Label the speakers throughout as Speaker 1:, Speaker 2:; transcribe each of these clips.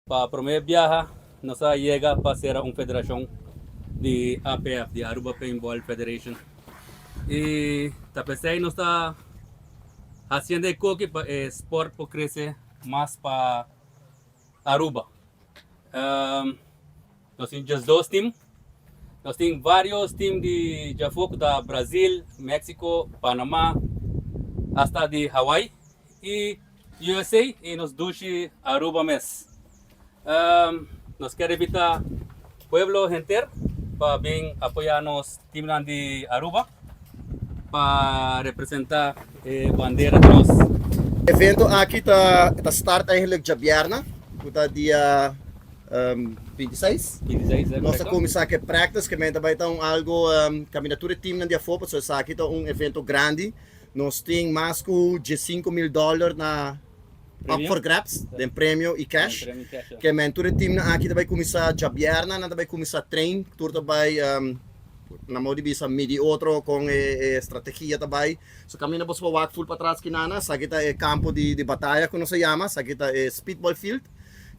Speaker 1: Pa prome biaha nos a yega pa sera un federashon di APF, di Aruba Paintball Federation. I ta p'esei nos ta hasiendo e koki pa e sport por krese mas pa Aruba. Nos tin just dos team. Nos tin varios team di djafó ku ta Brazil, Mexico, Panama, hasta di Hawaii i USA i nos dushi Aruba mes. Nos kier invita pueblo henter pa bin apoya nos teamnan di Aruba pa representa e bandera di nos.
Speaker 2: Evento aki ta ta start eigenlijk djabièrnè ku ta dia 26.
Speaker 1: 26,
Speaker 2: Nos ta
Speaker 1: korekto.
Speaker 2: kuminsá ku e practice ke men ta bai ta un algo kaminda tur e teamnan di afó pasobra esaki ta un evento grandi. Nos tin mas ku 15,000 dòler na up for grabs den premio i cash. Ke men tur e teamnan aki ta bai kuminsá djabièrnè nan ta bai kuminsá train tur ta bai na modo di bisa midi otro kon e strategia ta bai. So kaminda boso por wak ful patras kinana esaki ta e kampo di bataya ku nos a yama esaki ta e speedball field.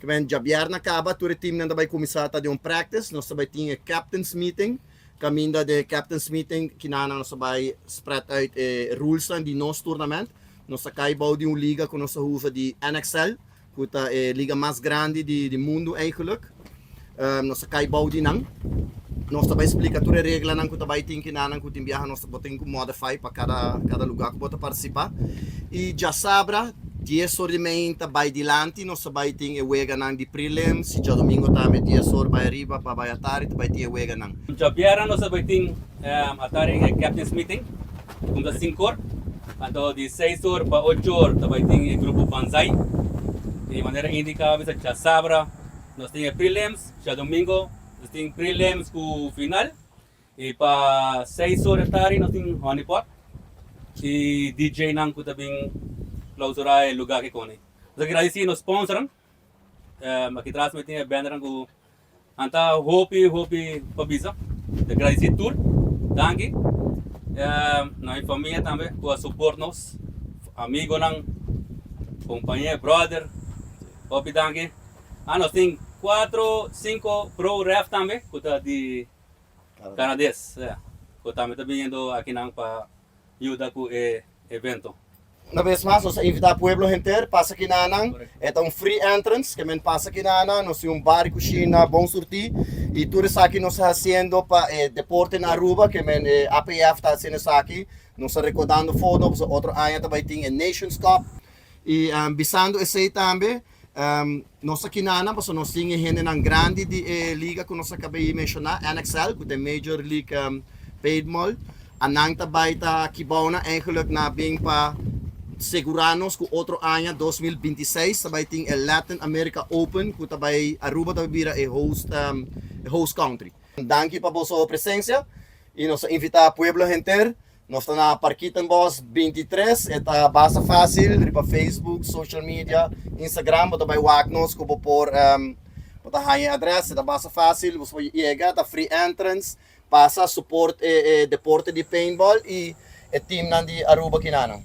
Speaker 2: Ke men djabièrnè kaba tur e teamnan ta bai kuminsá ta den un practice nos ta bai tin e captains meeting. Kaminda den e captains meeting kinanan nos a bai spread uit e rulesnan di nos tournament. Nos a kai bou di un liga ku nos a usa di NXL, ku ta e liga mas grandi di mundu eigenlijk. Nos a kai bou di nan. Nos ta bai splika tur e reglanan ku ta bai tin kinanan ku tin biaha nos bo tin ku modify pa kada kada luga ku bo ta partisipa. I djasabra dies or di meinta bai dilanti nos ta bai tin e weganan di prelims i djadomingo tambe dies or bai ariba pa bai atari ta bai tin e weganan.
Speaker 1: Djabièrnè nos ta bai tin atari e captains meeting kumsa sinku or anto di seis or pa ocho or ta bai tin e grupo banzai i manera indica a bisa djasabra nos tin e prelims djadomingo nos tin prelims ku final. I pa seis or e tari nos tin honey pot i DJ nan ku ta bin clausura e luga aki koni. Nos a gradisi nos sponsornan, aki tras mi tin e bannernan ku nan ta hopi hopi pa bisa. Ta gradisi tur, danki. Na mi famia tambe ku a support nos, amigonan, compañe, brother, hopi danki. Ah nos tin cuatro, cinco pro ref tambe ku ta di Canades, ya, cu tambe ta biniendo akinan pa yuda cu e evento.
Speaker 2: Una bes mas nos ta invita pueblo henter pasa kinanan, e ta un free entrance, ke men pasa kinanan, nos tin un bar y cushina bon surti y tur esaki nos ta haciendo pa e deporte na Aruba, ke men e APF ta haciendo esaki, nos ta recordando fondo pasobra otro aña ta bay tin e Nations Cup y bisando esey tambe. Nos ta kinanan pasobra nos tin e hendenan grandi di e liga ku nos a kaba di menshoná, NXL, ku ta e Major League Paintball. Anan ta bai ta kibounan eigenlijk na bin pa segurá nos ku otro aña, 2026, ta bai tin e Latin America Open ku ta bai Aruba ta bai bira e host e host country. Danki pa boso presensia i nos ta invitá pueblo henter. Nos ta na Parkietenbos 23, e ta basta fácil riba Facebook, social media, Instagram, bo ta bai wak nos ku bo por bo ta haña e adrès, e ta basta fácil, bo por yega, ta free entrance, pasa support e deporte di paintball i e teamnan di Aruba kinanan.